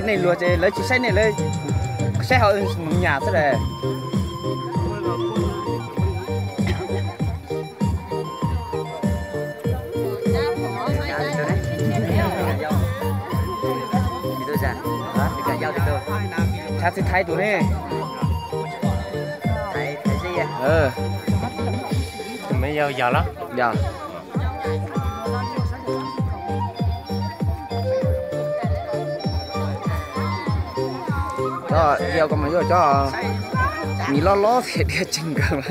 Nej luag ces lawv tsis saib nej, lawv saib hauv mus nyas xwb las. Tshav txiv thaiv tus ne. Tus me yau yog los? Yog. Cov yau ko mas yuav cov mis lob lob thiab diaj tseeg nkawd.